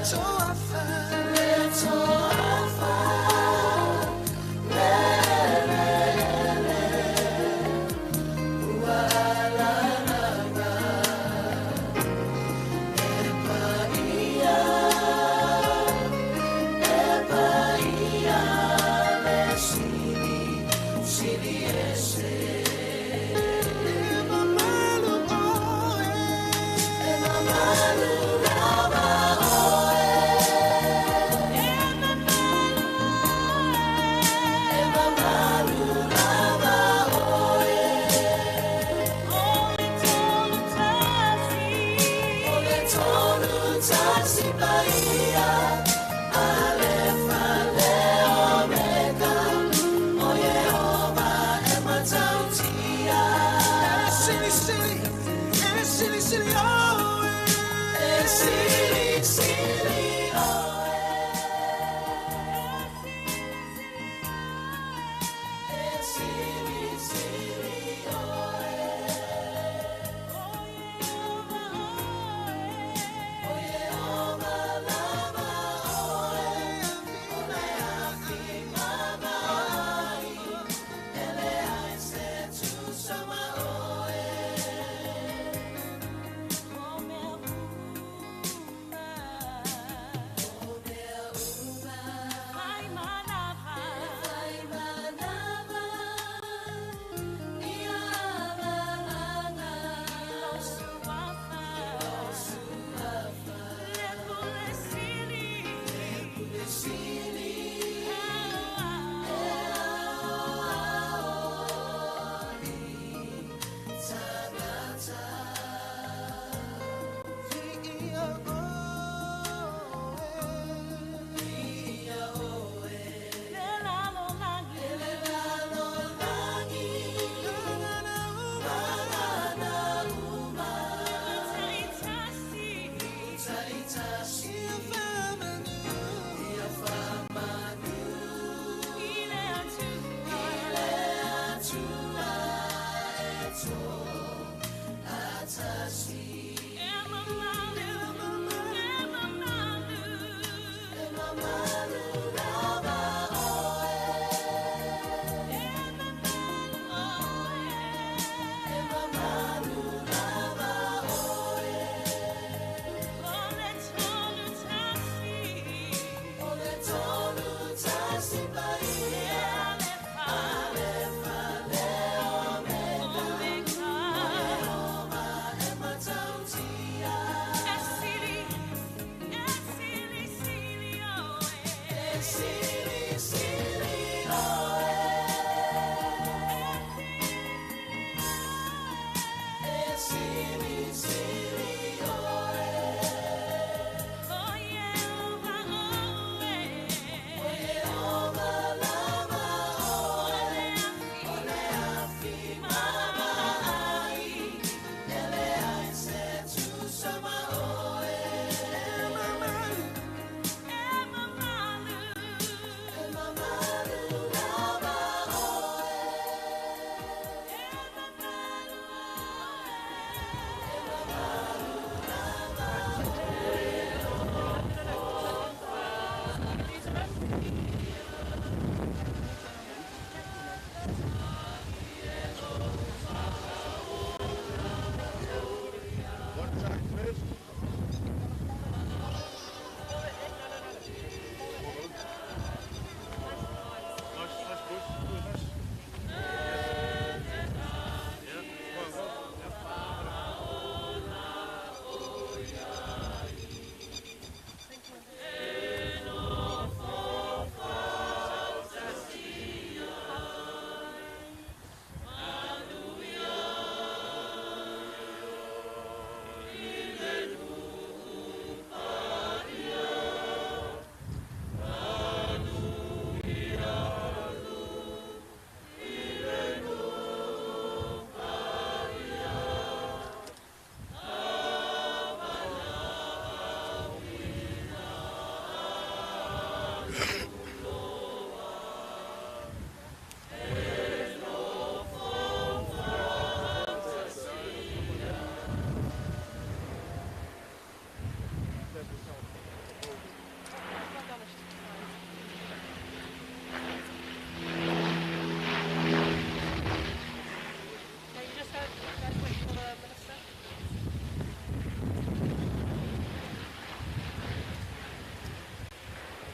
O Ieova.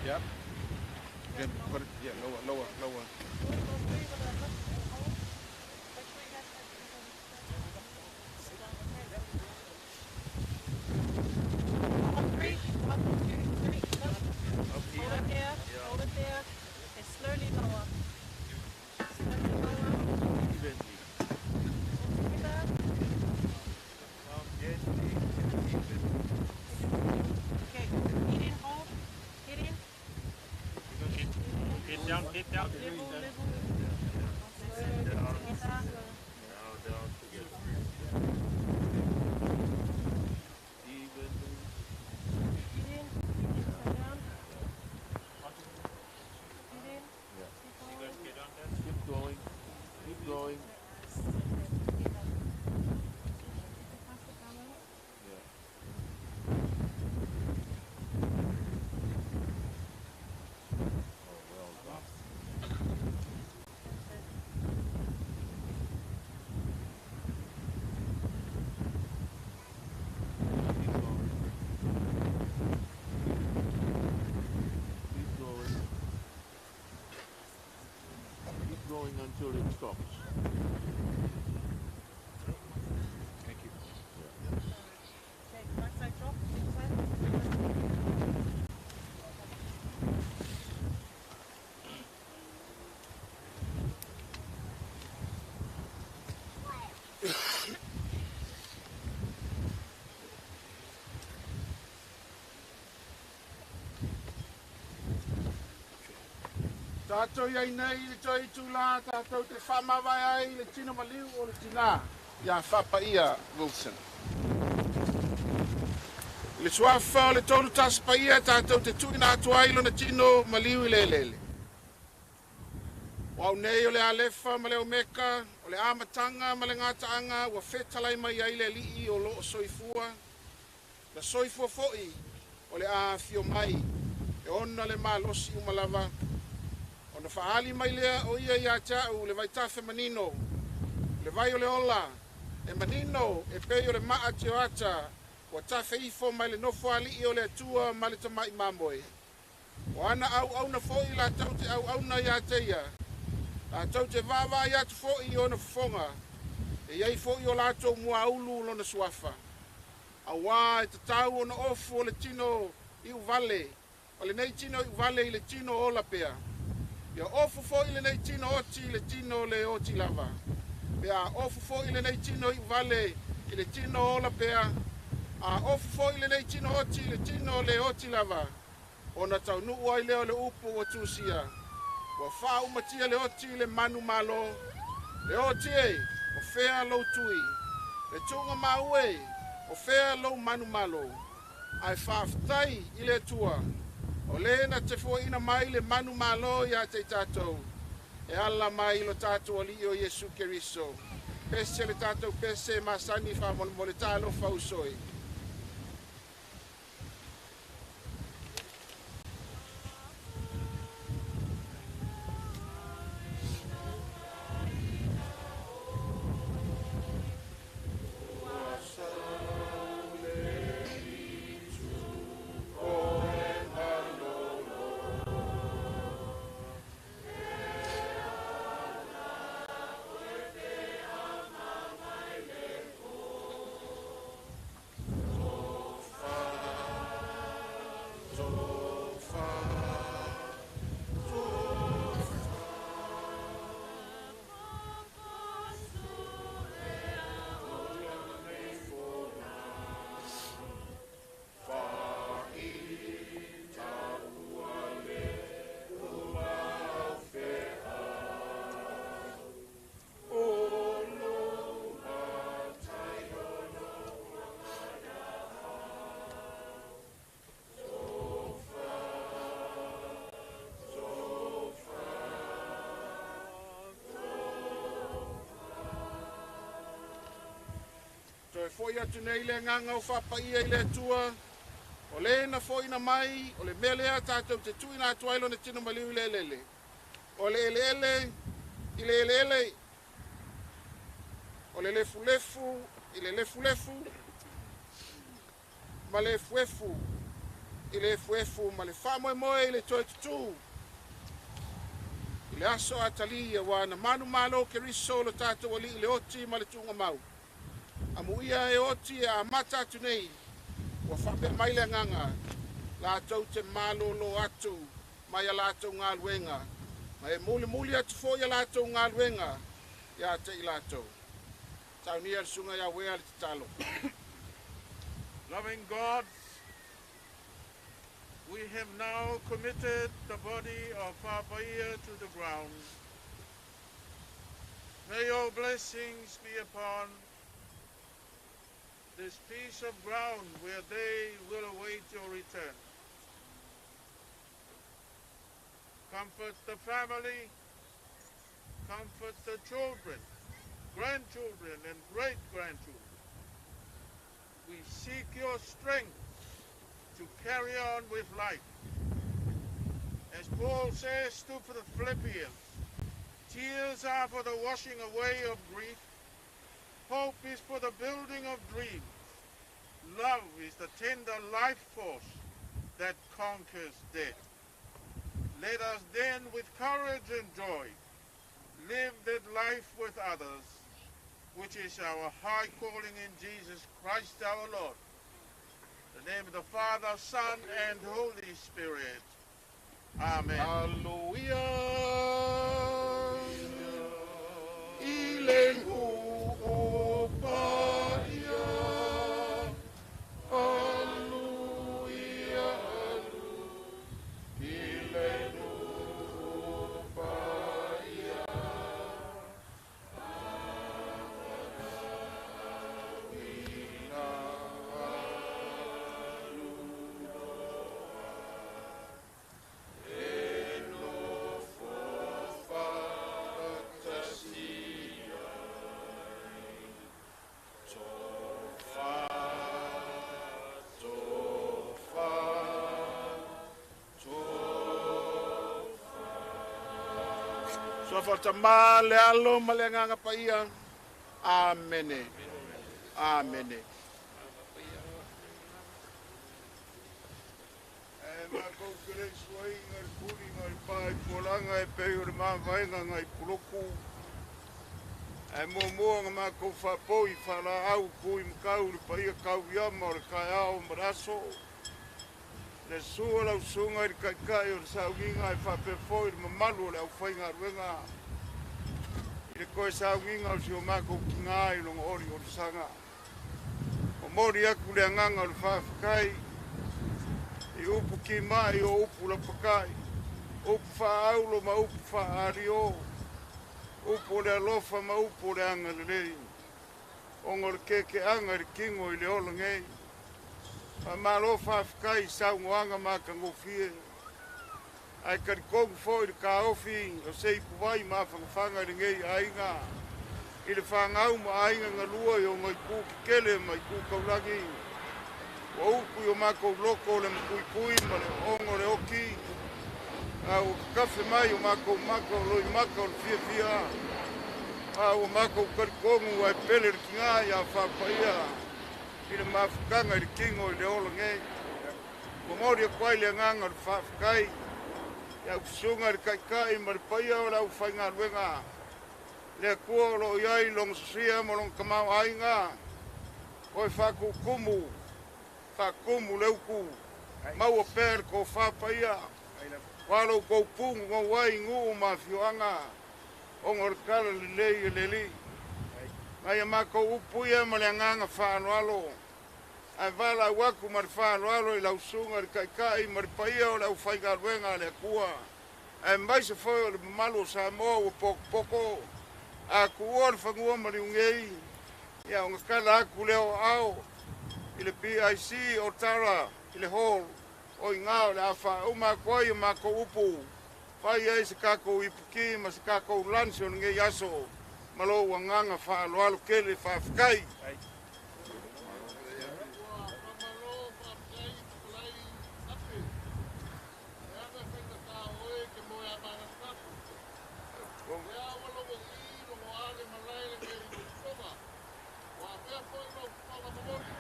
Yep. Then put it, yeah, lower, lower, lower. Three, 1, 2, 3, go. Up Hold here. it there, Yeah. hold it there, and slowly lower. Slowly lower. Evenly. All together. Down gently and evenly. Okay, head in, hold. Head in. Head down, head down. Level, level. Slowly Down. together. Down, down together. Evenly. Head in, head down. Head in. Yeah. Keep You going. guys get on that? Keep going. Keep going. Together. Fantastic balance. Yeah. Oh, well done. That's it. Keep going. Keep going. Keep going until it stops. Thank you. Yeah. Okay, right side drop, left side. Tātou iai nei le toi tūlā, tātou te whamawai ai le tino maliu o le tina ia Whapaia Wilson. I le suafa o le tolu tasi paia tātou te tuina atu ai lona tino maliu i le lele. O au nei o le alefa ma le omeka, o le amatanga ma le ngataanga, ua fetalai mai ai le alii o loo soifua. Na soifua foi o le afio mai, e ona le malosi umalava. Ona faali mai lea o ia ia te au le vaitafe manino, le vai o le ola, e manino e pei o le maa te o ata, ua tafe ifo mai le nofo alii o le atua ma le tamai mamoe. O ana au auna foi la tau te au auna ia te ia, la tau te vava ia atu foi i ona fofoga, e iai foi o latou muaulu lona suafa. Auā e tatau ona ofu o le tino i uvale, o lenei tino i uvale i le tino ola pea. Ia ofu foi lenei tino oti i le tino le oti lava. Pe a ofu foi lenei tino i uvale i le tino ola pea, a ofu foi lenei tino oti i le tino le oti lava. Ona taunuu ai lea o le upu ua tusia. Ua faaumatia le oti i le manu malo. Le oti e, o fea lou tui. Le tuuga maue, o fea lou manu malo. Ae faafetai i le Atua, o le na te foaiina mai le manu malo ia te i tatou, e ala mai i lo tatou alii o Iesu Keriso. Pese le tatou pese masani faamolemole talofa uso e. Toe foi atu nei le agaga o faapaia i le Atua, o le na foaiina mai, o le mea lea tatou te tuuina atu ai lona tino maliu i le eleele. O le eleele i le eleele, o le lefulefu i le lefulefu, ma le efuefu i le efuefu ma le faamoemoe i le toe tutū i le aso atalii auā na manumalo Keriso lo tatou Alii i le oti ma le tuugamau. Amuia e oti e amata atu nei, ua faapea mai le Agaga, latou te malōlō atu mai a latou galuega, ma e mulimuli atu foi a latou galuega ia te i latou. Saunia le Susuga ia Uea le tatalo. Loving God, we have now committed the body of Fapaia to the ground. May your blessings be upon this piece of ground where they will await your return. Comfort the family, comfort the children, grandchildren, and great-grandchildren. We seek your strength to carry on with life. As Paul says to the Philippians, tears are for the washing away of grief, hope is for the building of dreams, love is the tender life force that conquers death. Let us then with courage and joy live that life with others, which is our high calling in Jesus Christ our Lord. In the name of the Father, Son, and Holy Spirit. Amen. Hallelujah. I le nuu paia. Hallelujah. I le nuu paia. Suafa o le Tamā, le Alo ma le Agaga Paia. Amene. Amene. Ae matou te le i suaina i le tuliga i le pa i Pualaga e pei o le mavaega nai Puluku. Ae muamua ona matou faapoi faalaau tuimatau i le paia tauiama o le taeao ma le aso. Le susu o lau susuga i le Taitai o le sauniga e faapea foi le mamalu o le aufaigaluega i le toe sauniga o si o matou tina i lona oliolisaga. Momoli atu le agaga o le faafetai i upu timai o upu lapatai, upu faaaulo ma upu faaalio, upu o le alofa ma upu o le agalelei, ona o le kekeaga i le tino i le ola nei. Faamalo faafetai i saunoaga matagofie, ae talitonu foi le taofi o se ipuvai mafanafana i lenei aiga, i le fanau ma aiga galua i ona itu tetele ma itu taulagi, ua upu i o matou loto le matuitui ma le ooga o le oti, a ua tatafe mai o matou maka o loimata o le fiafia, a ua matou talitonu ae pele le tina ia Fapaia i le mafutaga i le tino i le ola nei. Momoli atu ai le agaga o le faafetai i au susuga i le Taitai ma le paia o le aufaigaluega. Le Atua o lo o i ai lona sosia ma lona tamaoaiga, toe faatutumu, faatumu le utu, maua pea le tofa paia, ua lo outou pugu ai i nuu ma afioaga, ona o le tala lelei e le Alii. Nai a matou upu ia ma le agaga faaaloalo, ae valaau atu ma le faaaloalo i lau susuga i le Taitai ma le paia o le aufaigaluega a le Atua, aemaise foi o le mamalu o Samoa ua potopoto a tuua le fanua maliu nei, ia ona tala atu lea o aao i le PIC o Tara i le Hall o i ina o le a faauma atu ai a matou upu, fai ai se tatou ipuki ma se tatou lunch o lenei aso ma lou agaga faaaloalo tele. Faafetai. Ua faamalo faafetai fetalai Ape. E aga e faigata o oe e te moe a manatunatu. Lea ua logo i logo a le malae lenei i lou fofoga. Ua afea foi lou fofoga momoli.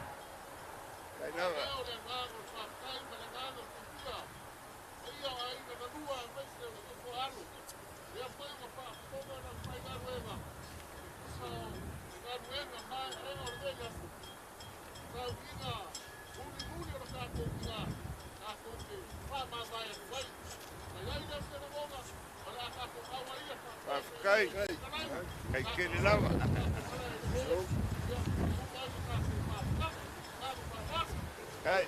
Lea o le agaga o le faafetai ma le agaga o le Faafetai, kai tele lava. Kai.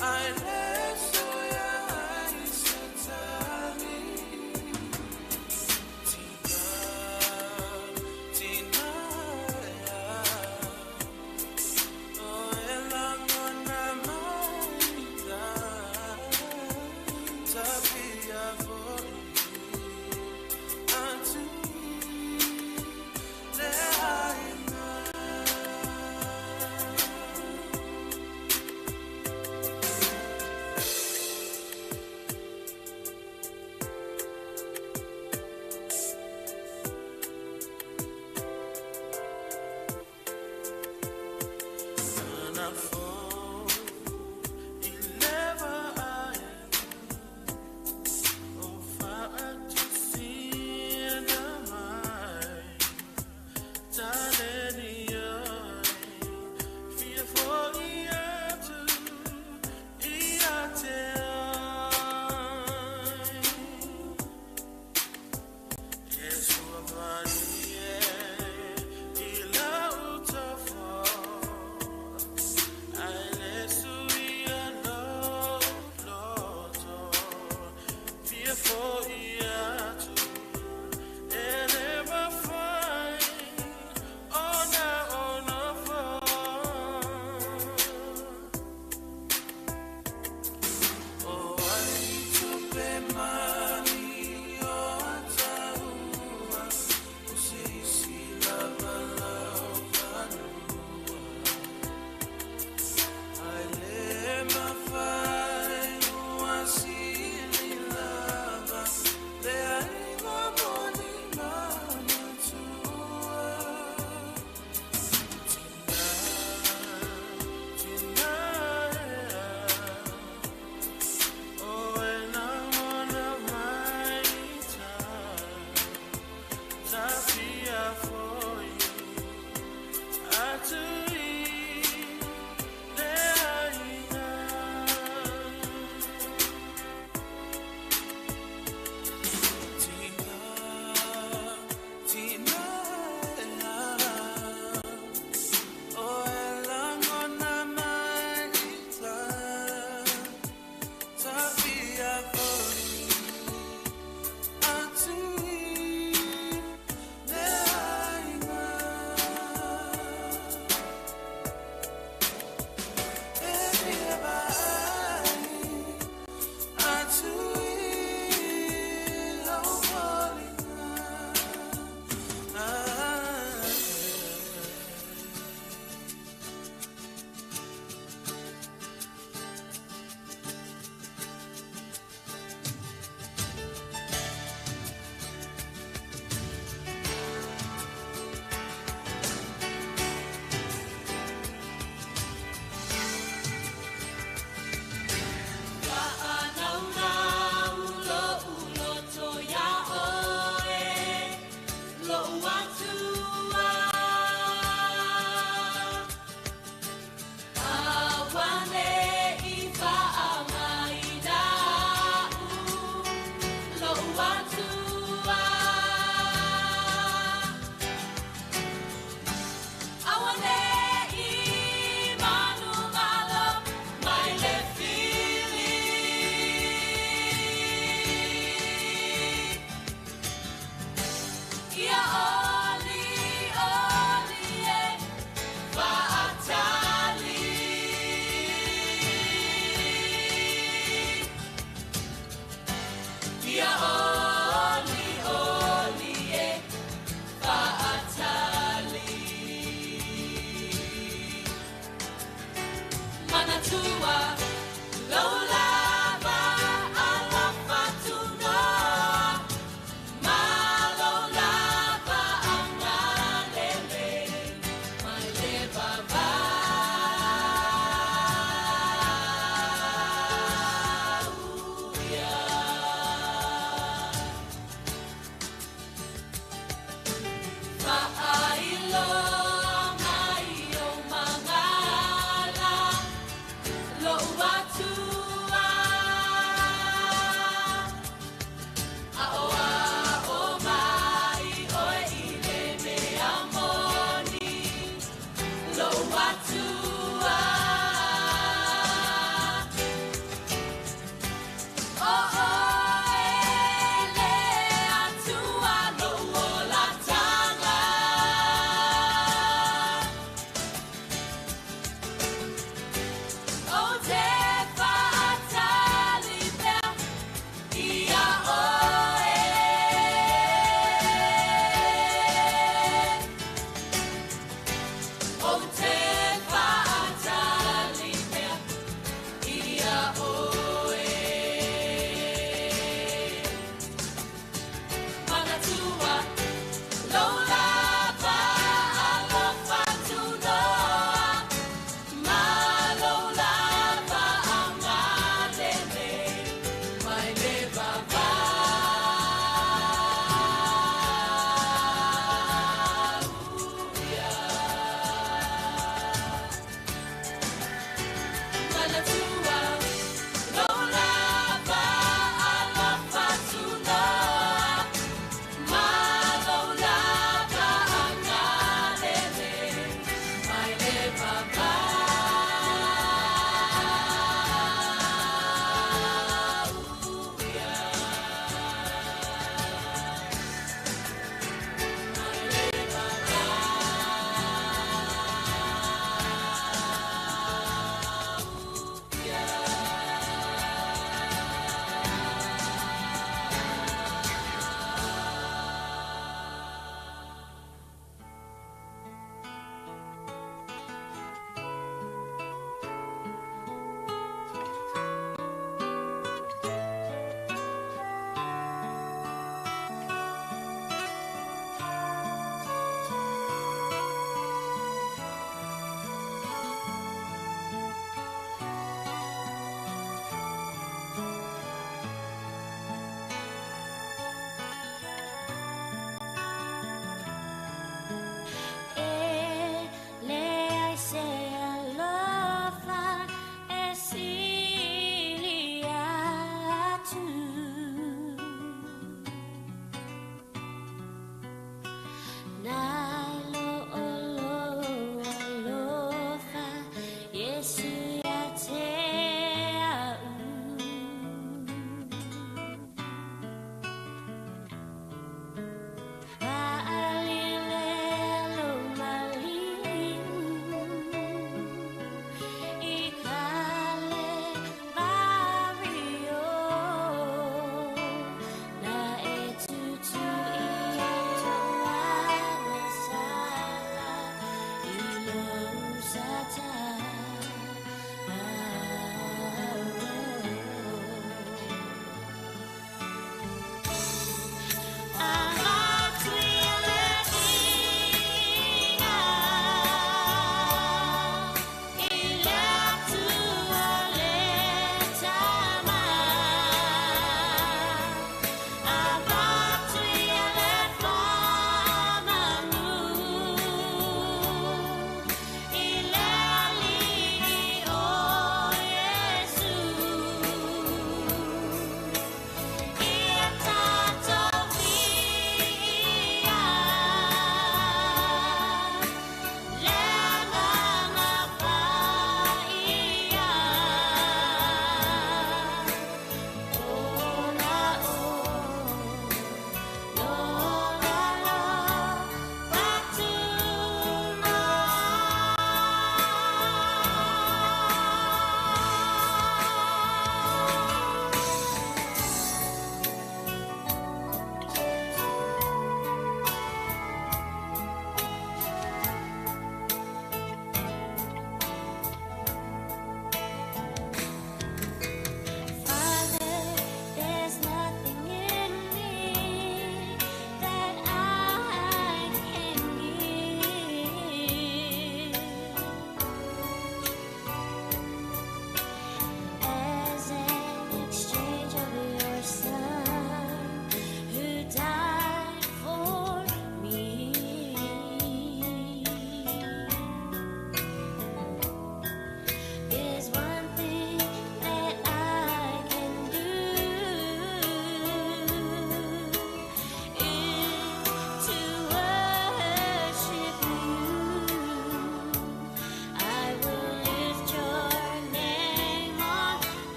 I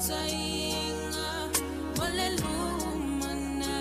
Tainga, mo le lumanai.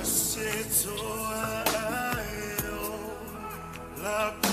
Se toa ai o la.